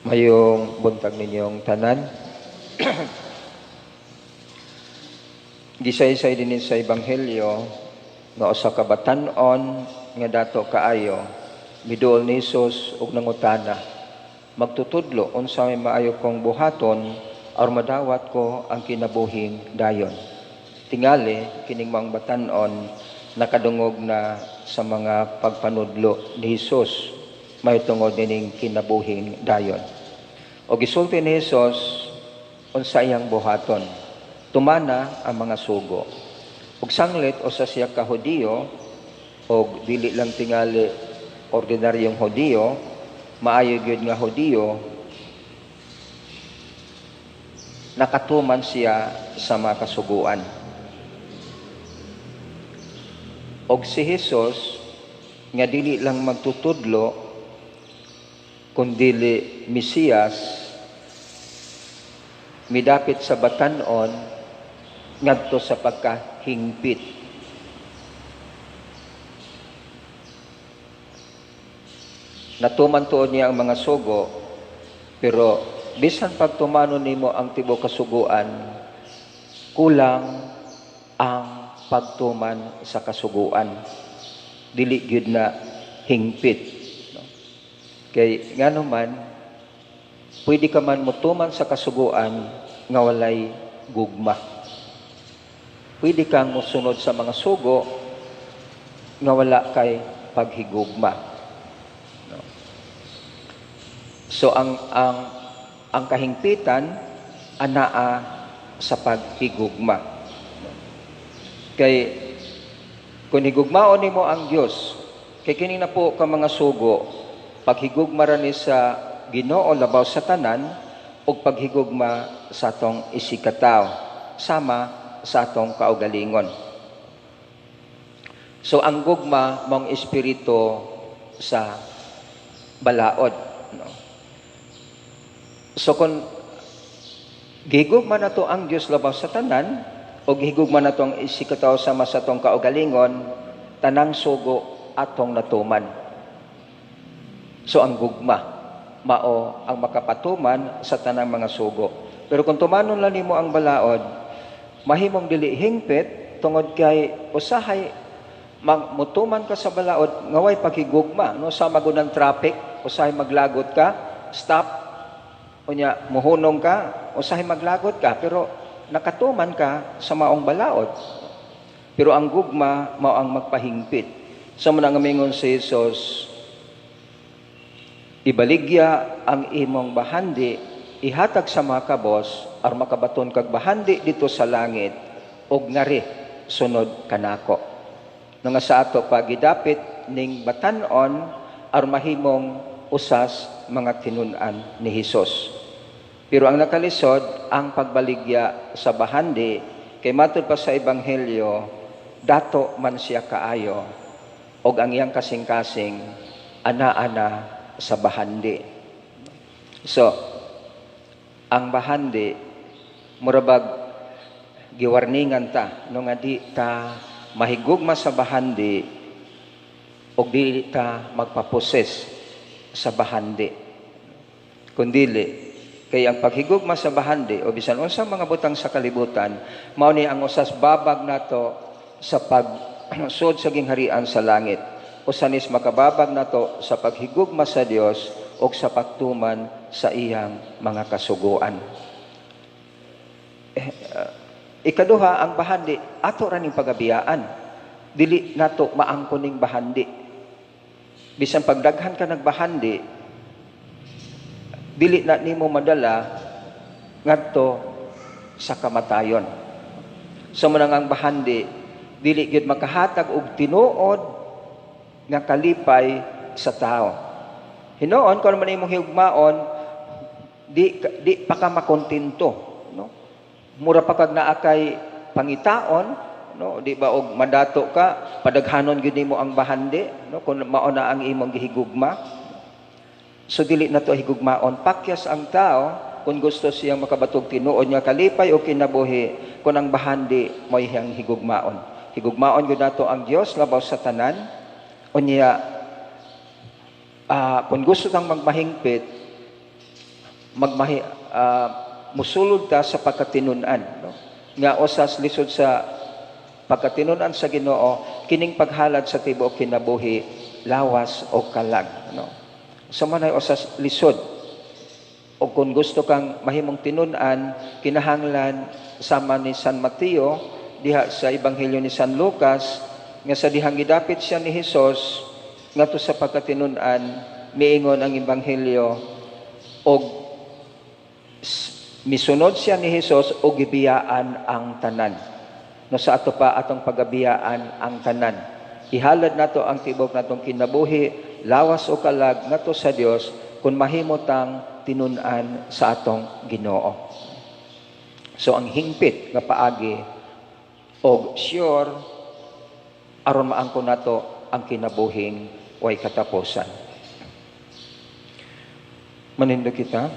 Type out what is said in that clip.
Mayong buntag ninyong tanan. Gisaysay dinhi sa Ebanghelyo nga usa ka batan-on nga dato kaayo miduol ni Hesus ug nangutana, "Magtutudlo, unsa may maayo kong buhaton aron madawat ko ang kinabuhing dayon?" Tingali kining maong batan-on nakadungog na sa mga pagpanudlo ni Hesus mahitungod nining kinabuhing dayon. O gisulti ni Hesus unsa iyang buhaton: tumana ang mga sugo. Ug sanglit usa siya ka Hudiyo, og dili lang tingali ordinaryong Hudiyo, maayo gyud nga Hudiyo, nakatuman siya sa mga kasuguan. Og si Hesus nga dili lang magtutudlo kundili Mesiyas, midapit sa batan-on ngadto sa pagkahingpit. Natuman tuod niya ang mga sugo, pero bisan pagtumano nimo ang tibuok kasuguan, kulang ang pagtuman sa kasuguan. Dili gyud na hingpit. No? Kay ngano man, pwede ka man motuman sa kasuguan nga walay gugma. Pwede kang mosunod sa mga sugo nga wala kay paghigugma. No? So ang kahingpitan anaa sa paghigugma. No? Kay kung higugmaon nimo ang Dios, kay kini na po ka mga sugo, paghigugma ra ni sa Ginoo labaw sa tanan ug paghigugma sa atong isigkatawo sama sa atong kaugalingon. So ang gugma mong espiritu sa balaod, no? So kung gihigugma nato ang Dios labaw sa tanan o gihigugma nato ang isigkatawo sama sa atong kaugalingon, tanang sugo atong natuman. So ang gugma mao ang makapatuman sa tanang mga sugo. Pero kung tumanon lang nimo ang balaod, mahimong dili hingpit tungod kay usahay mutuman ka sa balaod nga way paghigugma, no? Sa magunang traffic, usahay maglagot ka, stop, unya muhunong ka, usahay maglagot ka, pero nakatuman ka sa maong balaod. Pero ang gugma mao ang magpahingpit. Sa so, nga mingon si Jesus, "Ibaligya ang imong bahandi, ihatag sa mga kabos, aron makabaton kag bahandi dito sa langit, ug ngari sunod kanako." Nga sa ato pagidapit ning batan-on aron mahimong usas mga tinun-an ni Hesus. Pero ang nakalisod ang pagbaligya sa bahandi, kay matud pa sa Ebanghelyo, dato man siya kaayo og ang iyang kasing-kasing ana-ana sa bahandi. So, ang bahandi, murabag giwarningan ta, no, nga di ta mahigugma sa bahandi og di ta magpaposes sa bahandi. Kundili, kay ang paghigugma sa bahandi o bisan unsang mga butang sa kalibutan, mao ni ang usas babag nato sa pagsud sa gingharian sa langit. Usanis makababag nato sa paghigugma sa Dios o sa pagtuman sa iyang mga kasuguan. Ikaduha, ang bahandi, ato ra ning pagabiyaan. Dili nato maangkon ning bahandi. Bisan pagdaghan ka nagbahandi, dili na nimo madala ngadto sa kamatayon. So mao ang bahandi, dili gyud makahatag og tinuod nga kalipay sa tao. Hinuon kung man imong higugmaon, di pa ka makontento, no? Mura pa kag naa kay pangitaon, no? Di ba og madato ka, padaghanon gyud nimo ang bahandi, no? Kung mao na ang imong gihigugma. So dili na to higugmaon. Pakyas ang tao kung gusto siyang makabatog tinuod nga kalipay o kinabuhi kung ang bahandi mo'y iyang higugmaon. Higugmaon gyud nato ang Dios labaw sa tanan. Unya, kung gusto kang magmahingpit, Magmahi musulod ta sa pagkatinun-an, no? Nga usas lisod sa pagkatinun-an sa Ginoo kining paghalad sa tibuok kinabuhi, lawas o kalag, no? So man ay usas lisod. O kung gusto kang mahimong tinun-an, kinahanglan sama ni San Mateo diha sa Ebanghelyo ni San Lucas, nga sa dihang gidapit siya ni Hesus ngadto sa pagkatinun-an, miingon ang Ebanghelyo, og misunod siya ni Hesus og gibiyaan ang tanan. No, sa ato pa atong pagabiyaan ang tanan. Ihalad nato ang tibuok natong kinabuhi, lawas o kalag, ngadto sa Dios kung mahimo tang tinun-an sa atong Ginoo. So ang hingpit nga paagi og sure aron maangkon nato ang kinabuhing way katapusan. Manindog kita.